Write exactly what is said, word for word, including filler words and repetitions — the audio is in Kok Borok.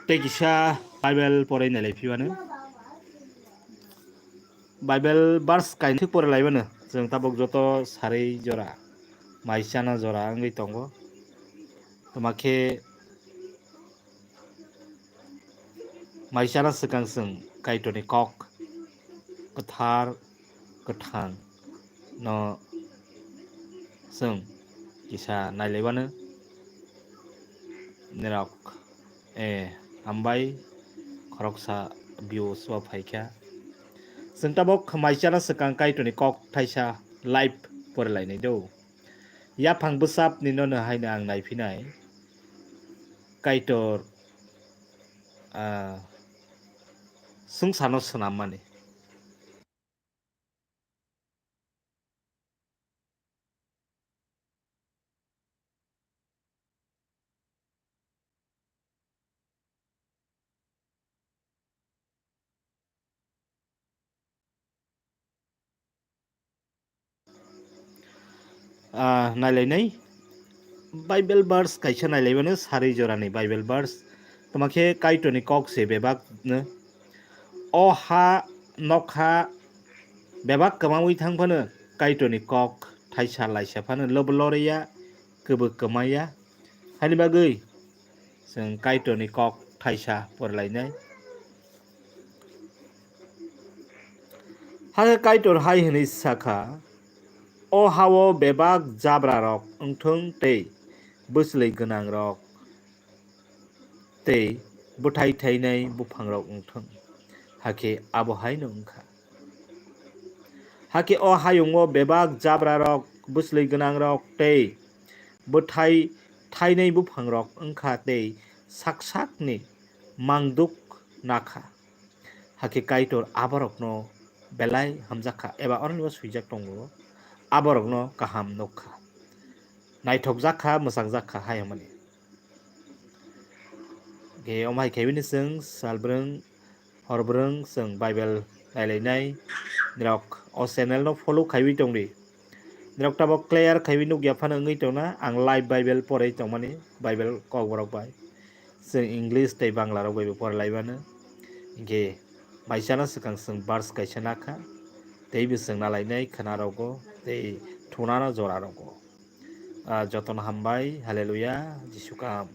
Tei kisa Bible porai nailai phibano. Bible verse kainthik porai laibano. Chwng tabuk joto sarwi jora, mai chana jora wngwi tongo. Toma khe mai chana swkang chwng Kaitorni kok kwthar kwthang no chwng kisa nailaibano. Nirok, eh, hambai khoroksa views o phaikha. Chwng tabuk mai chana swkang Kaitorni kok thaisa live porilainai do. Yaphang bwsapni nono haino ang naiphinai. Kaitor, ah, swngcharno swnammani. Ah, nailainai. Bible verse kaisa nailaibano, sari jorani Bible verse. Toma khe Kaitorni kok se bebak no. O ha nokha bebak kwmawi thang phano Kaitorni kok thaisa laisa phano lobo loriya, kwbwi kwmaya. Haini bagwi chwng Kaitorni kok thaisa porilainai. Hakhe Kaitor hai hwnwi sakha, "O hao bebak jabrarok wngthung tei bwchlwi gwnangrok tei bwthai thainai buphangrok wngthung." Hakhe abo haino wngkha. Hakhe o hayungo bebak jabrarok, bwchlwi gwnangrok tei bwthai thainai buphangrok wngkha tei sak sakni mangduk nakha. Hakhe Kaitor aborokno belai hamjakha, eba oronibo swijak tongo, aborokno kaham nukha, naithokjakha, mwchangjakha hai hwnmani. Khe omo hai khaibini chwng salbrwng horbrwng chwng Bible nailainai. Nirok o channel no follow khaiwi tongdi. Nirok tabok clear khaiwi nukya phano wngwi tongna, ang live Bible porai tongmani, Bible kokborok bai. Chwng English tei Bangla rok bai bo porai laimano. Hinkhe mai chana swkang chwng verse kaisa nakha, tei bo chwng nalainai khwnarogo tei thunano jorarogo. Ah, jotono hambai, hallelujah, Jisu kaham.